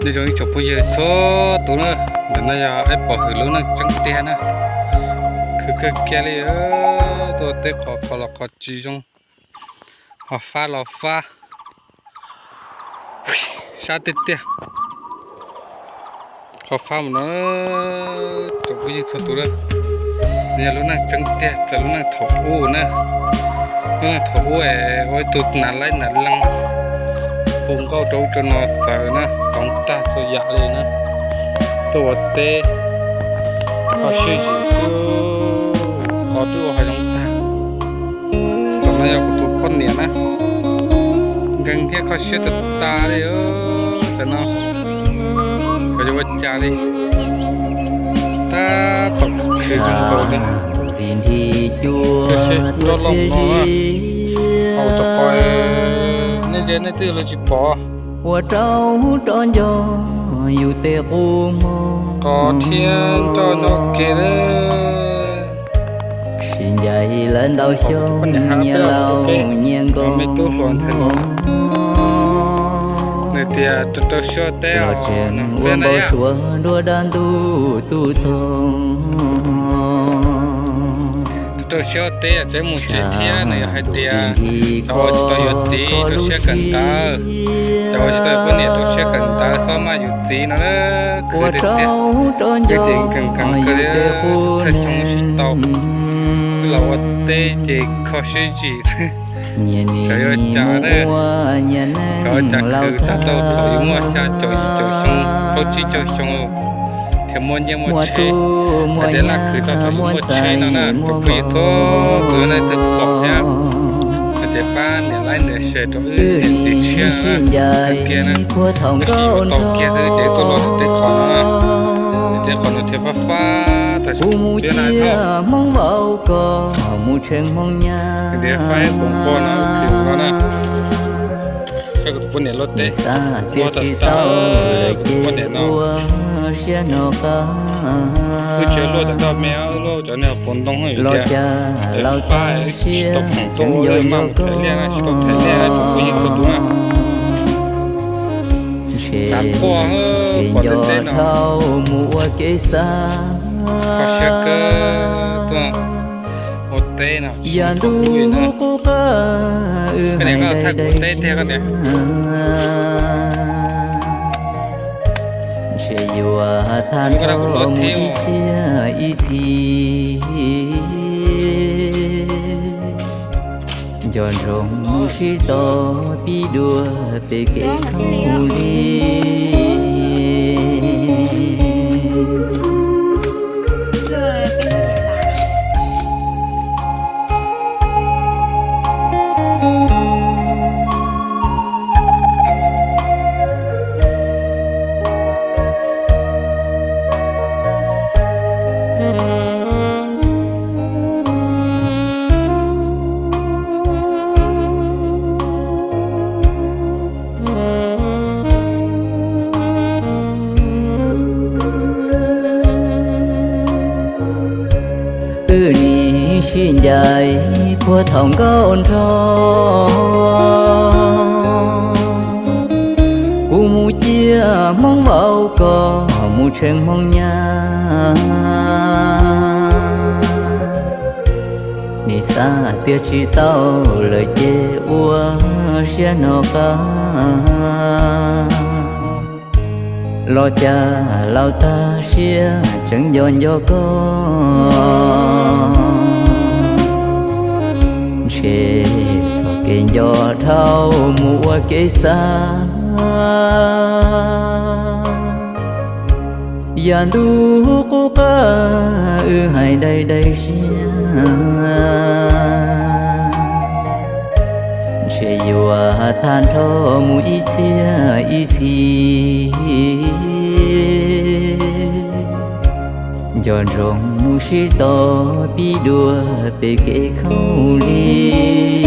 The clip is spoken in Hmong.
Nyob zoo ib tsoom phooj ywg txhua tus na, ntawm no yog Aib Pov Hwm lub neej tseeb tiag na. Khwv kawg kiag li, tuaj teb qhov qhov los qhov tsis zoo, ho fab los fab, sab tiag tiag. Qhov fab mus no, tsoom phooj ywg txhua tus na, nws yog lub neej tseeb tiag txawv lub neej thaum ub na. Lub neej thaum ub es ua ib tug nav laib nav leej, hu nkauj rau ub rau no txawv na, toov tag txhua yam li na. Tuaj ua teb, kho siab zim xwb, qhov twb ua hav zoov tag. Tam no yog kuv tus poj niam na, nkees thiab kho siab tag tas li tam no. Xyov yuav ua cas li, tab tom khwv zoo nkaus li. Tab sis roj loj no, hauv cov qos nej ze nej twb yuav luag tsis pom. Ua rau roj nco yus tej qub hmo, qos thiab roj nyob ke. Sib ncaim lawv ntau xyoo, nyias laus nyias nkaus. Nws tias rau rau siab teb los tseem ua npau suav nruab dab ntuj tu tog. Rau siab teb tseem mus tsev thiab, nws yog hais tias cov uas tsis tau yuav txiv rau siab kawm ntawv, cov uas tsis tau yuav poj niam rau siab kawm ntawv, txhob maj yuav txiv no. Khwv tiag tiag, ces nkees nkees kawg li, thawj xyoo sib tau, los ua teb ces kho siab zim. Xyov yuav cas na, xyov cas khwv txog tau thaum yus muaj xya caum yim caum xyoo, plaub tsib caug xyoo, thiaj muaj nyiaj muaj tsheb. Hais tias laj khwv txog thaum yus muaj tsheb no na, tsoom phooj ywg txhua tus nej twb pom thiab. Hais tias pab nias like nias share rau wb niam txiv tshiab na, kawg kiag na. Tab sis yuav tau kiag xwb ces tuaj los teb qhov no na, teb qhov no thiaj fab fab tas sim pib na. Tias fab ib poom npua no khwv no na. Saib kuv tus poj niam luaj teb, luaj tau tau, kuv poj niam no. Wb tsis luaj tau tau me, luaj cov niag pob ntoo no tias, fab tsis tau khoom tuaj ua, maj mus thaiv liaj na, tsis tau thaiv liaj na, tsoom phooj ywg txhua tus na. Nav quaj, pom tej teb no, kho siab kawg, tuaj ua teb no, zoo thaum ub li na. Koj niam, koj thaj kuv ua teb tiag koj niam. Ntshe yuav tag nrho mus ib txhia ib txhis. Nco ntsoov mus sib tos pib dua pem kev khaub lig. Wb nim sib ncaim puag thaum nkauj nraug, kuv mus ciaj Hmoob vauv, koj mus tshee Hmoob nyab. Nim xav tias tsis tau lawm ces ua siab noj qab, los cas laus tag siab tseem nco nco koj. Ntshe txoj kev nco dhau mus ua kev xav, yam ntuj qub qab wb hais dai dai siab. Ntshe yuav tag nrho mus ib txhia ib txhis, nco ntsoov mus sib tos pib dua pem kev khaub lig.